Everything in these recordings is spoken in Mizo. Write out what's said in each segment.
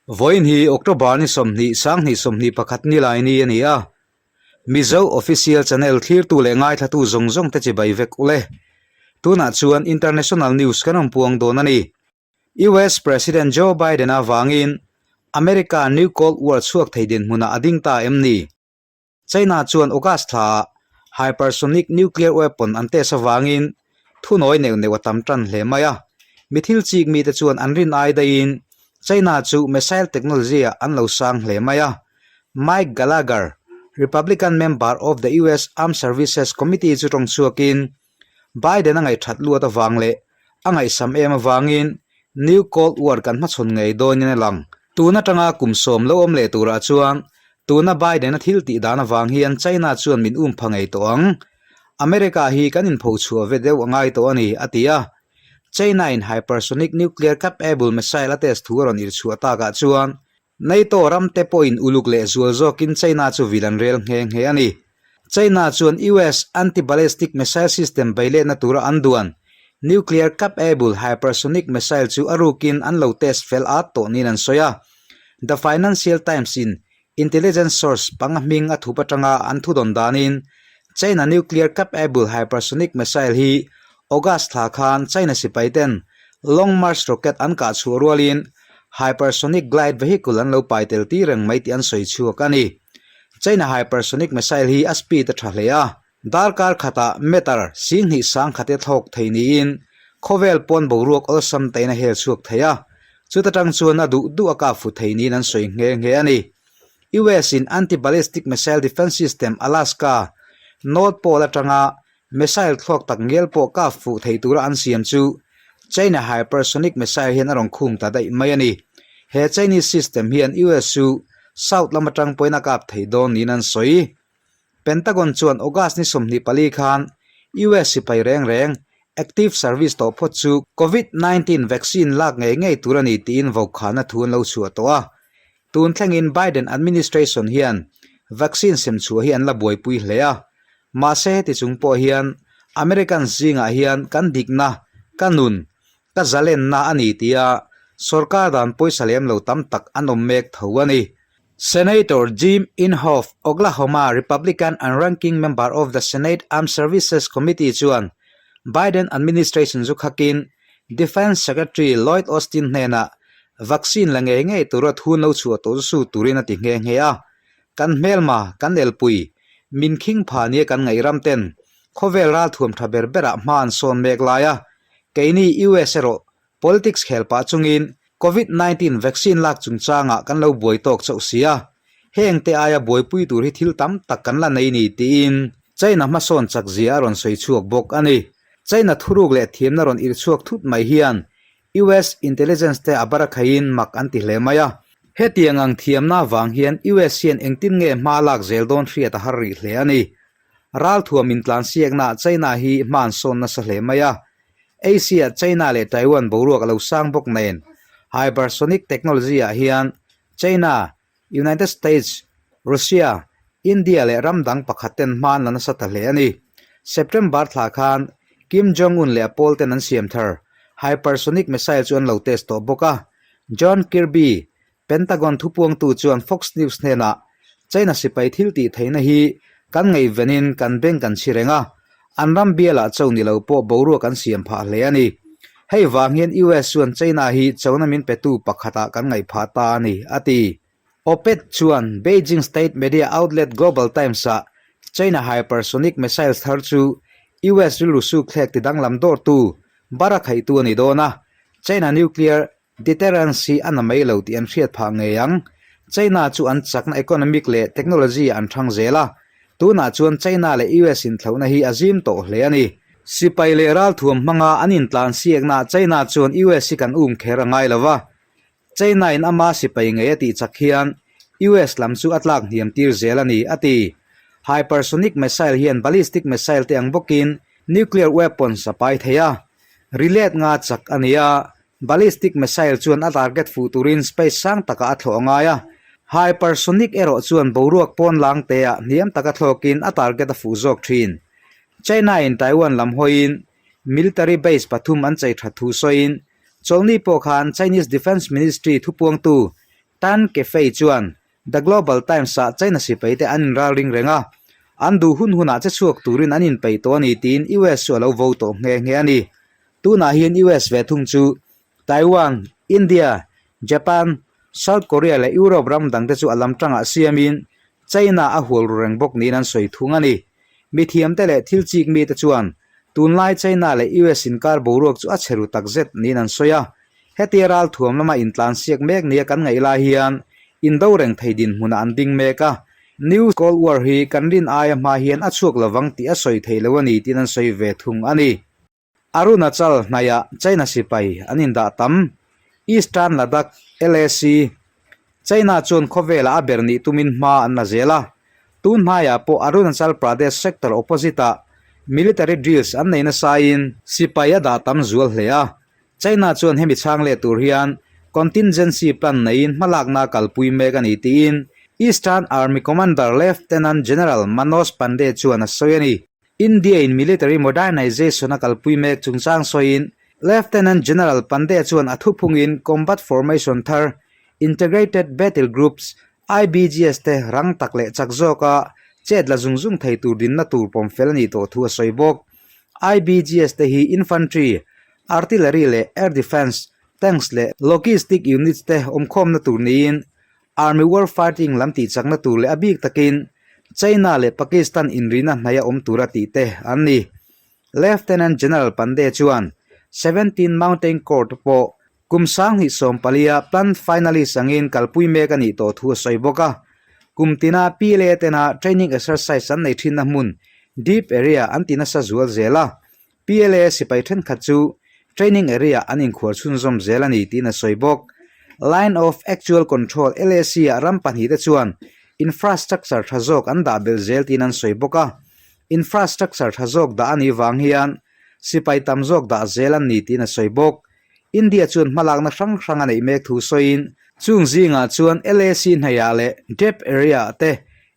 Vawiin hi October ni 20 2021 ni lai ni a ni a. Mizo Official Channel thlirtu leh ngaithlatu zawng zawng te chibai vek ule. Tunah chuan International News kan rawn puang dawn a ni. US President Joe Biden avangin America New Cold War chhuak thei dinhmunah a ding ta em ni? China chuan August thlaah hypersonic nuclear weapon an test avangin thunawi neuh neuh a tam tan hle mai a. Mi thil chik mite chuan an rin ai daihin China chu missile technology-ah an lo sang hle mai a. Mike Gallagher, Republican member of the US Armed Services Committee chu tawng chhuakin Biden a ngaihthat luat avang leh a ngaihsam em avangin New Cold War kan hmachhawn ngei dawnin a lang. Tun atanga kum sawm lo awm leh turah chuan tuna Biden-a thil tih dan avang hian China chuan min um pha ngei tawh ang. America hi kan inphochhuah ve deuh a ngai tawh a ni, a ti a. China-in hypersonic nuclear capable missile a test thu a rawn irchhuah takah chuan NATO ram te pawhin uluk leh zual zawkin China chu vil an rel nghe nghe a ni. China chuan US anti-ballistic missile system beiletna tura an duan nuclear capable hypersonic missile chu a rukin an lo test fel at tawh niin an sawi a. The Financial Times in intelligence source panga hming a thup atanga an thudawn danin China nuclear capable hypersonic missile hi August thla khan China sipai ten Long March rocket an kah chhuah rualin hypersonic glide vehicle an lo pai tel tir reng mai tih an sawi chhuak a ni. China hypersonic missile hi a speed a tha hle a, darkar khatah meter 20 sangkhate thlawk thei niin khawvel pawn boruak awlsam tein a hel chhuak thei a, chuta tang chuan a duh duh a kap fu thei niin an sawi nghe nghe a ni. US in anti-ballistic missile defense system Alaska North Pole atanga Missile thluak tak ngial pawh kap fuh thei tura an siam chu China hypersonic missile hian a rawn khum ta daih mai a ni. He Chinese system hian US chu South lam atang pawhin a kap thei dawn niin an sawi. Pentagon chuan August ni 24 khan US sipai reng reng active service tawh phawt chu Covid 19 vaccine lak ngei ngei tur a ni tiin vaukhana thu an lo chhuah tawh a. Tun thlengin Biden administration hian vaccine sem chhuah hi an la buaipui hle a. Mahse heti chung pawh hian Americans zingah hian kan dikna, ka nun, ka zalenna a ni tia sorkar dan pawisa lem lo tam tak an awm mek tho a ni. Senator Jim Inhofe, Oklahoma Republican and ranking member of the Senate Armed Services Committee chuan Biden administration zu khakin Defence Secretary Lloyd Austin hnenah vaccine la ngei ngei tura thu no chhuah tawh chu su turin a ti nghe nghe a. Kan hmelma, kan elpui, min khing pha nia kan ngaih ram ten khawvel ralthuam tha ber berah hma an sawn mek lai a, keini US erawh politics khel pah chungin Covid 19 vaccine lak chungchangah kan lo buai tawk chauh si a, heng te aia buaipui tur hi thil tam tak kan la nei ni tiin China hmasawn chak zia a rawn sawi chhuak bawk a ni. China thuruk leh thiamna rawn irh chhuak thut mai hian US intelligence te a bar a khaiin mak an ti hle mai a. Hetiang ang thiamna avang hian US hian engtin nge hma lak zel dawn hriat a har rih hle a ni. Ralthuam intlansiaknaah China hi hma an sawn nasa hle mai a. Asia, China leh Taiwan boruak a lo sang bawk nen hypersonic technology-ah hian China, United States, Russia, India leh ram dang pakhat ten hma an la nasa ta hle a ni. September thla khan Kim Jong-un leh a pawl ten an siam thar hypersonic missile chu an lo test tawh bawk a. John Kirby, Pentagon thupuangtu chuan Fox News hnenah, China sipai thil tih theihna hi kan ngaihvenin kan beng kan chhi reng a, an ram bialah cho ni lo pawh boruak an siam phah hle a ni. Hei vang hian US chuan China hi chona min petu pakhatah kan ngaih phah ta a ni, a ti. Op-ed chuan Beijing state media outlet Global Times-ah China hypersonic missiles thar chu US rilru sukthlek tidanglam dawrtu bara khaitu a ni dawn a, China nuclear Deterrence hi a na mai lo tih an hriat phah ngei ang. China chu an chakna economic leh technology ah an thang zel a, tunah chuan China leh US inthlauhna hi a zim tawh hle a ni. Sipai leh ralthuam hmanga an intlansiaknaah China chuan US hi kan um kher a ngai lo va, China in ama sipai ngei a tih chak hian US lam chu a tlak hniam tir zel a ni, a ti. Hypersonic missile hian ballistic missile te ang bawkin nuclear weapons a pai thei a, rilet nga chak a ni a, Ballistic missile chuan a target fuh turin space sang takah a thlawh a ngai a, hypersonic erawh chuan boruak pawn lang teah hniam taka thlawkin a target a fuh zawk thin. China-in Taiwan lam hawiin military base pathum an chei that thu sawiin chawlhni pawh khan Chinese Defence Ministry thupuangtu Tan Kefei chuan The Global Times-ah China sipaite an inralring reng a, an duh hun hunah che chhuak turin an inpeih tawh a ni tiin US chu a lo vo tawh nghe nghe a ni. Tunah hian US ve thung chu Taiwan, India, Japan, South Korea leh Europe ram dangte chu a lam tangah siamin China a hual ru reng bawk niin an sawi thung a ni. Mithiamte leh thil chik mite chuan tunlai China leh US inkar boruak chu a chhe ru takzet niin an sawi a. Hetia ralthuam lama intlansiak mek nia kan ngaih lai hian indo reng thei dinhmunah an ding mek a. New Cold War hi kan rin aia hma hian a chhuak lovang tih a sawi theih lo a ni tiin an sawi ve thung a ni. Arunachal hnaihah China sipai an indah tam. Eastern Ladakh, LAC, China chuan khawvelah a ber nih tumin hma an la zel a. Tun hnaiah pawh Arunachal Pradesh sector opposite-ah military drills an nei nasain sipai a dah tam zual hle a. China chuan hemi chhang leh tur hian contingency plan neiin hmalakna a kalpui mek a ni tiin Eastern Army Commander Lieutenant General Manoj Pande chuan a sawi a ni. India-in military modernization a kalpui mek chungchang sawiin Lieutenant General Pande chuan a thuphungin combat formation thar Integrated Battle Groups, IBGS, te rang tak leh chak zawka chet la zung zung thei tur dinna tur pawm fel a nih tawh thu a sawi bawk. IBGS te hi infantry, artillery leh air defence, tanks leh logistic units te awmkhawmna tur niin Army war fighting lam tih chakna tur leh a bik takin China leh Pakistan inrihna hnaia awm tura tih te an ni. Lieutenant General Pande chuan 17 Mountain Corps pawh kum 2014-a plan finalist angin kalpui mek a nih tawh thu a sawi bawk a. Kum tina PLA tena training exercise an nei thinna hmun deep area an ti nasa zual zel a. PLA sipai thenkhat chu training area an inkhuar chhunzawm zel a ni tiin a sawi bawk. Line of Actual Control, LAC, ah ram pahnihte chuan infrastructure tha zawk an dah belh zel tiin an sawi bawk a. Infrastructure tha zawk dah a nih vang hian sipai tam zawk dah zel an ni tiin a sawi bawk. India chuan hmalakna hrang hrang a neih mek thu sawiin, chung zingah chuan LAC hnaihah leh dep area ah te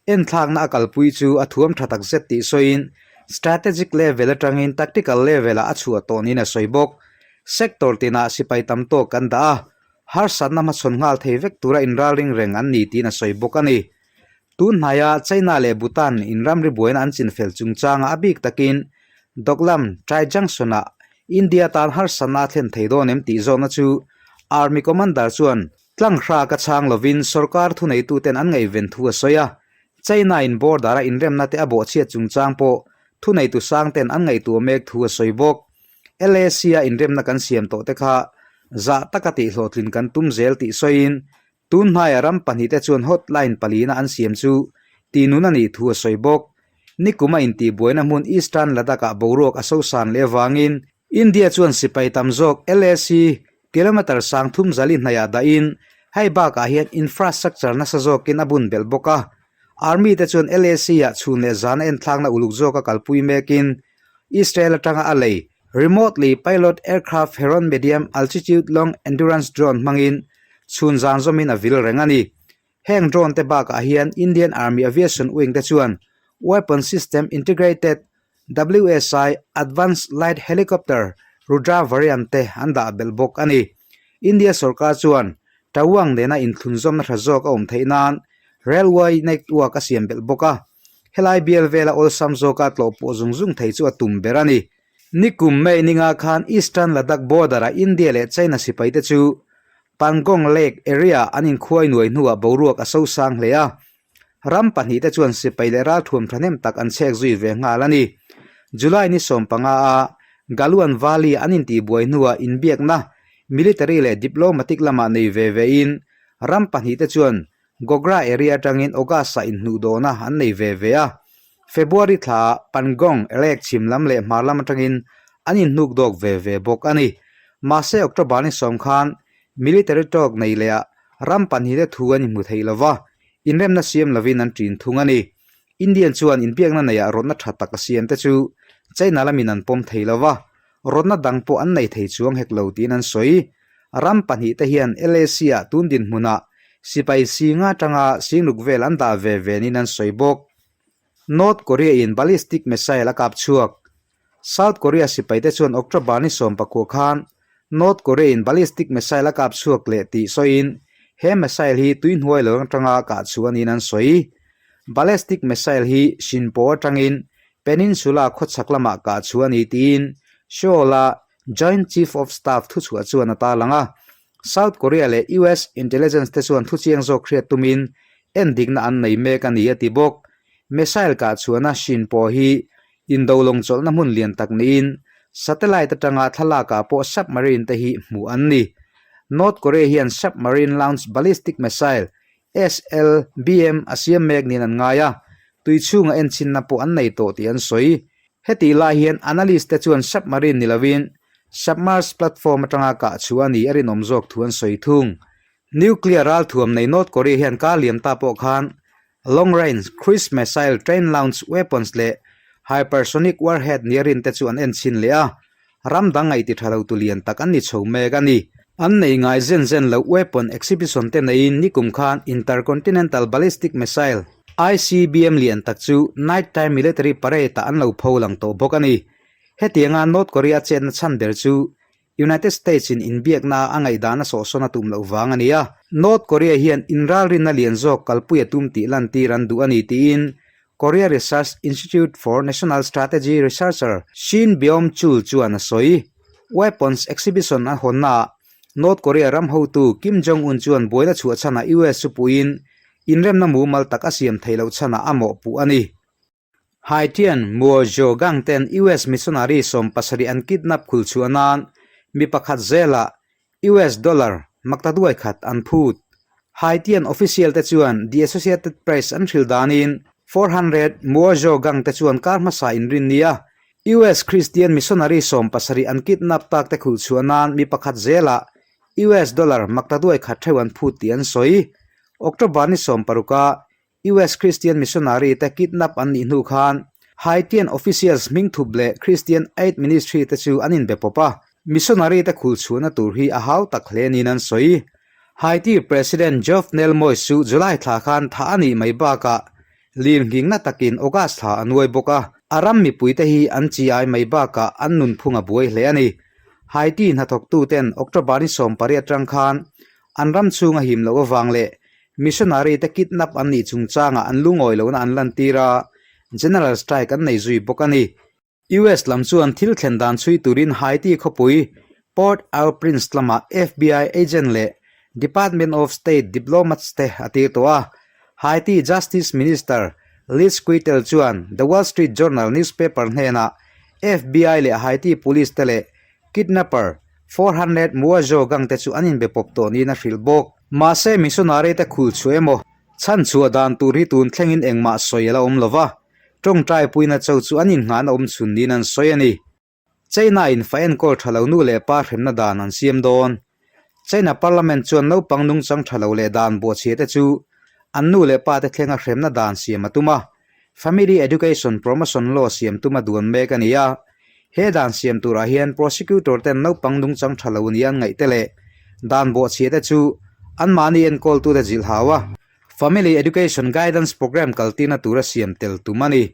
Enthlakna a kalpui chu a thuam tha tak zet tih sawiin strategic level atangin tactical level-ah a chhuah tawh niin a sawi bawk. Sector tinah sipai tam tawk kan dah a, harsatna hmachhawn nghal thei vek tura inralring reng an ni tiin a sawi bawk a ni. Tun hnaia China leh Bhutan inramri buaina an chinfel chungchanga a bik takin Doklam Tri-Junction-ah India tan harsatna a thlen thei dawn em tih zawhna chu Army Commander chuan Tlanghra ka chhang lovin sorkar thuneituten an ngaihven thu a sawi a, China-in border-a inremna te a bawhchhiat chungchang pawh thuneitu sangten an ngaihtuah mek thu a sawi bawk. LAC-a inremna kan siam tawh te kha zah taka tihhlawhtlin kan tum zel tih sawiin tun hnaia ram pahnihte chuan hotline palina an siam chu tihnun a nih thu a sawi bawk. Nikuma intihbuaina hmun Eastern Ladakh-ah boruak a sosan leh avangin India chuan sipai tam zawk LAC Kilometre 30,000 hnaihah dahin hei bakah hian infrastructure nasa zawkin a bun belh bawk a. Army te chuan LAC-ah chhun leh zana enthlakna uluk zawka kalpui mekin Israel atanga a lei Remotely Pilot Aircraft Heron Medium Altitude Long Endurance Drone hmangin chhun zan zawmin a vil reng a ni. Heng drone te bakah hian Indian Army Aviation Wing te chuan Weapon System Integrated, WSI, Advanced Light Helicopter, Rudra variant te an dah belh bawk a ni. India sorkar chuan Tawang nena inthlunzawmna tha zawk a awm theih nan Railway network a siam belh bawk a. Helai bial vela awlsam zawka tlawh pawh zung zung thei chu a tum ber a ni. Nikum May ninga khan Eastern Ladakh border-ah India leh China sipaite chu Pangong Lake area an inkhuai nuai hnuah boruak a sosang hle a. Ram pahnihte chuan sipai leh ralthuam thahnem tak an chhek zui ve nghal a ni. July ni 15 a Galwan Valley an intihbuai hnuah inbiakna military leh diplomatic lamah nei ve vein ram pahnihte chuan Gogra area atangin August-ah inhnuhdawhna an nei ve ve a. February thlaah Pangong Lake chhim lam leh hmar lam atangin an inhnukdawk ve ve bawk a ni. Mahse October ni sawm khan military talk nei lehah ram pahnihte thu an inhmu thei lo va, inremna siam lovin an ṭin thung a ni. Indian chuan inbiakna neiah rawtna ṭha tak a siam te chu China lamin an pawm thei lo va, rawtna dang pawh an nei thei chuang hek lo tiin an sawi. Ram pahnihte hian LAC-ah tun dinhmunah sipai singa atanga singluk vel an dah ve ve niin an sawi bawk. North Korea-in ballistic missile a kap chhuak. South Korea sipaite chuan October ni 19 khan North Korea-in ballistic missile a kap chhuak leh tih sawiin. He missile hi tui hnuai lo atanga kah chhuah niin an sawi. Ballistic missile hi Sinpo atangin Peninsula khawchhak lamah kah chhuah a ni tiin Seoul-a Joint Chief of Staff thuchhuah chuan a tarlang a. South Korea leh US intelligence te chuan thuchiang zawk hriat tumin endikna an nei mek a ni a ti bawk. Missile kah chhuahna Sinpo hi indo lawng chawlhna hmun lian tak niin satellite atanga thlalakah pawh submarine te hi hmuh an ni. North Korea hian submarine launched ballistic missile, SLBM, a siam mek niin an ngai a, tui chhunga enchinna pawh an nei tawh tih an sawi. Hetih lai hian analyst te chuan submarine ni lovin submerged platform atanga kah chhuah a ni a rinawm zawk thu an sawi thung. Nuclear ralthuam nei North Korea hian kar liam ta pawh khan Long range cruise missile train launch weapons leh hypersonic warhead nia rin te chu an en chhin leh a, ram dang ngaih ti tha lo tu lian tak an ni chho mek a ni. An nei ngai zen zen loh weapon exhibition te neiin nikum khan Intercontinental Ballistic Missile, ICBM, lian tak chu night time military parade ah an lo pho lang tawh bawk a ni. Hetianga North Korea chetna chhan ber chu United States in inbiakna a ngaihdan a sawhsawn a tum loh vang a ni a. North Korea hian inralrinna lian zawk kalpui a tum tih lantir an duh a ni tiin Korea Research Institute for National Strategy researcher Shin Beom-chul chuan a sawi. Weapons exhibition a hawnnaah North Korea ram hotu Kim Jong-un chuan buaina chhuah chhanah US chu puhin inremna mumal tak a siam theih loh chhanah a mawhpuh a ni. Haitian Muojo gang ten US missionary 70 an kidnap khul chhuah nan mi pakhat zelah US dollar maktaduai khat an phut. Haitian official te chuan The Associated Press an hrilh danin 400 Muojo gang te chuan kar hmasa inrin nia US Christian missionary 70 an kidnap tak te khul chhuah nan mi pakhat zelah US dollar maktaduai khat theuh an phut tih an sawi. October ni 16 a US Christian missionary te kidnap an nih hnu khan Haitian officials hming thup leh Christian Aid Ministry te chu an inbe pawp a, missionary te khul chhuahna tur hi a hau tak hle niin an sawi. Haiti President Jovenel Moise chu July thla khan thah a nih mai bakah lirnghingna takin August thla a nuai bawk a, a ram mipuite hi an chi ai mai bakah an nunphung a buai hle a ni. Haiti hnathawktuten October ni 18 atang khan an ram chhunga him loh avang leh Missionary te kidnap an nih chungchangah an lungawi lohna an lantir a, General Strike an nei zui bawk a ni. US lam chuan thil thlen dan chhui turin Haiti khawpui Port-au-Prince lamah FBI agent leh Department of State diplomats te a tir tawh a. Haiti Justice Minister Liz Quitel chuan The Wall Street Journal newspaper hnenah FBI leh Haiti police te leh Kidnapper, 400 Muazo gang te chu an inbe pawp tawh niin a hrilh bawk. Mahse, missionary te khul chhuah emaw, chhan chhuah dan tur hi tun thlengin engmah sawi a la awm lo va, tawngtai puina cho chu an inngahna awm chhun niin an sawi a ni. China in fa enkawl tha lo nu leh pa hremna dan an siam dawn. China Parliament chuan naupang nungchang tha lo leh dan buahchhia te chu an nu leh pa te thlenga hremna dan siam a tum a, Family Education Promotion Law siam tuma duan mek a ni a. He dan siam turah hian prosecutor ten naupang nungchang tha lo nia an ngaih te leh dan bawhchhia te chu anmahni enkawltute zilh hau a, Family Education Guidance Programme kaltirna tura siam tel tum a ni.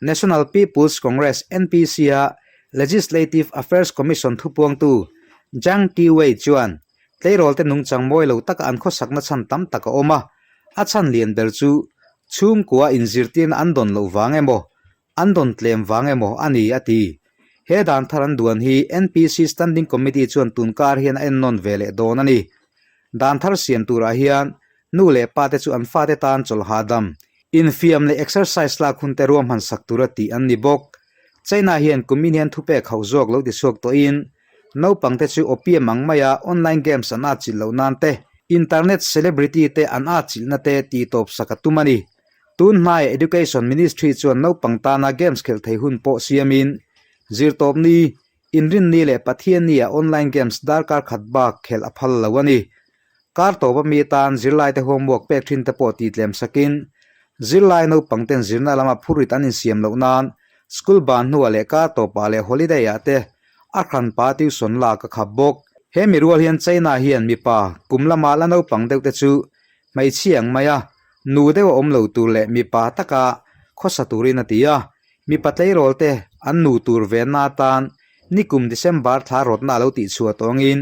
National People's Congress, NPC, a Legislative Affairs Commission thupuangtu Zhang Tiwei chuan Tleirawl te nungchang mawi lo taka an khawsakna chhan tam tak a awm a, a chhan lian ber chu chhungkua inzirtirna an dawn loh vang emaw, an dawn tlem vang emaw a ni a ti. He dan thar an duan hi NPC Standing Committee chuan tunkar hian a ennawn ve leh dawn a ni. Dan thar siam turah hian nu leh pa te chu an fate tan chawlh hahdam, infiam leh exercise lak hun te ruahman sak tura tih an ni bawk. China hian kumin hian thupek hauh zawk lo tichhuak tawhin Naupangte chu opium ang maia online games an atchilh loh nan te, internet celebrity te an atchilhna te tih tawp sak a tum a ni. Tun hnaiah Education Ministry chuan naupang tana games khelh thei hun pawh siamin, zirtawpni, inrinni leh Pathianni-ah online games darkar khat bak khelh a phal lo a ni. Kar tawpa mi tan zirlaite homework pek thin te pawh tih tlem sakin, zirlai naupang ten zirna lama phurit an insiam loh nan school ban hnuah leh kar tawpah leh holiday ah te a hranpa tuition lak a khap bawk. He mi rual hian China hian mipa kum lama la naupang deuh te chu hmeichhia ang maia nu deuh a awm lo tur leh mipa taka khawsa turin a ti a, mipa tleirawl te an nu tur venna atan nikum December thla rawtna a lo tihchhuah tawngin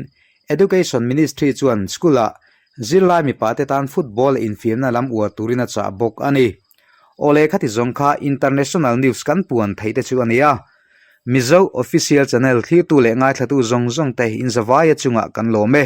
Education Ministry chuan school-ah. Zirlai mipate tan football leh infiamna lam uar turin a chah bawk a ni. Awle khati zawng kha international news kan puan theih te chu a ni a. Mizo official channel thlirtu leh ngaithlatu zawng zawng te inzavaia chungah kan lawm e.